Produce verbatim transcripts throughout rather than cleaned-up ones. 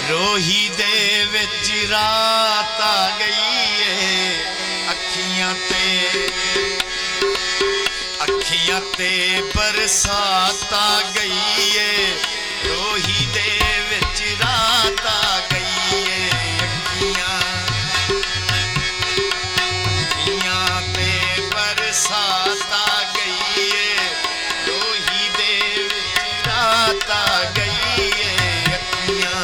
روہی دے وچ رات آ ڳئی اے، اکھیاں تے، اکھیاں تے برسات آ ڳئی اے، روہی دے وچ رات آ ڳئی اے، اکھیاں، اکھیاں تے برسات آ ڳئی اے، روہی دے وچ رات آ ڳئی اے، اکھیاں۔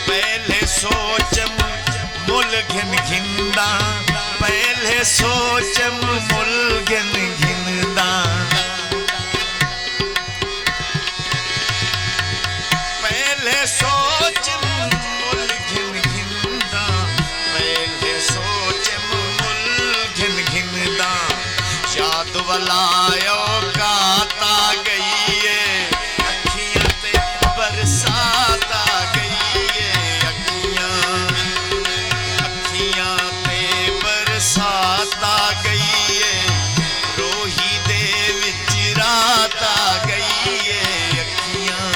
پہلے سوچم مل گھن گھنداں، پہلے سوچم مل گھن گھنداں۔ پہلے سوچ مل گھن گھنداں، پہلے سوچ مل گھن گھنداں۔ یاد ولا اوقات آ ڳئی اے، اکھیاں تے برسات آ ڳئی اے، اکھیاں، اکھیاں تے برسات آ ڳئی اے، روہی دے وچ رات آ ڳئی اے، اکھیاں۔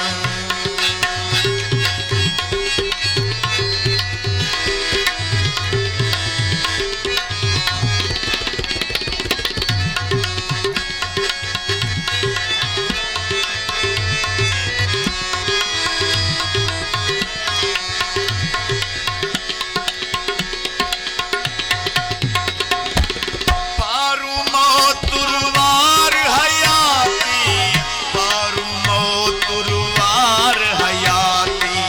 پاروں موت تروار حیاتی، پاروں موت تروار حیاتی۔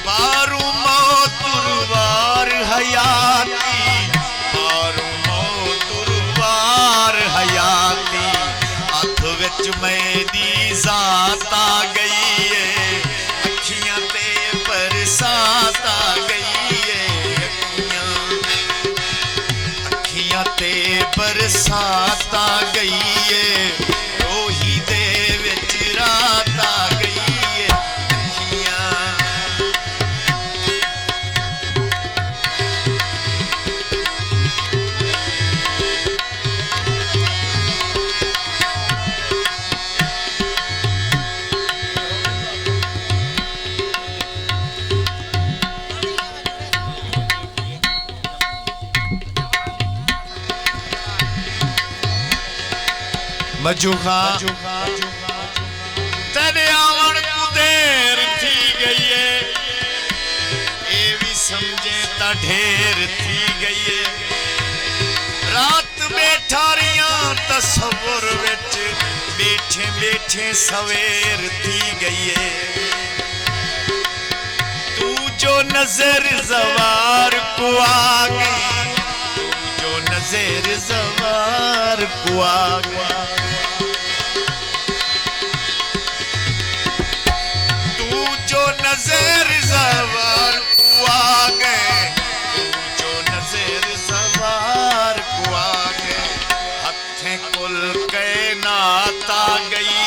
پاروں موت تروار حیاتی، پاروں موت تروار حیاتی۔ ہتھ وچ میݙی ذات آ ڳئی اے، اکھیاں تے برسات آ ڳئی اے، اکھیاں، اکھیاں تے برسات آ ڳئی اے، روہی دے وچ رات آ ڳئی اے، اکھیاں۔ مجو خاں، تیݙے آوݨ کوں دیر تھی ڳئی اے، اے وی سمجھیں تاں ڈھیر تھی ڳئی اے۔ رات ٻیٹھا ریہاں تصور وچ، ٻیٹھیں ٻیٹھیں سویر تھی ڳئی اے۔ توں جو نظر زوار کوں آ ڳئی، توں جو نظر زوار کوں آ ڳئی۔ توں جو نظر زوار کوں آ ڳئے، توں جو نظر زوار کوں آ ڳئے۔ ہتھیں کل کائنات آ ڳئی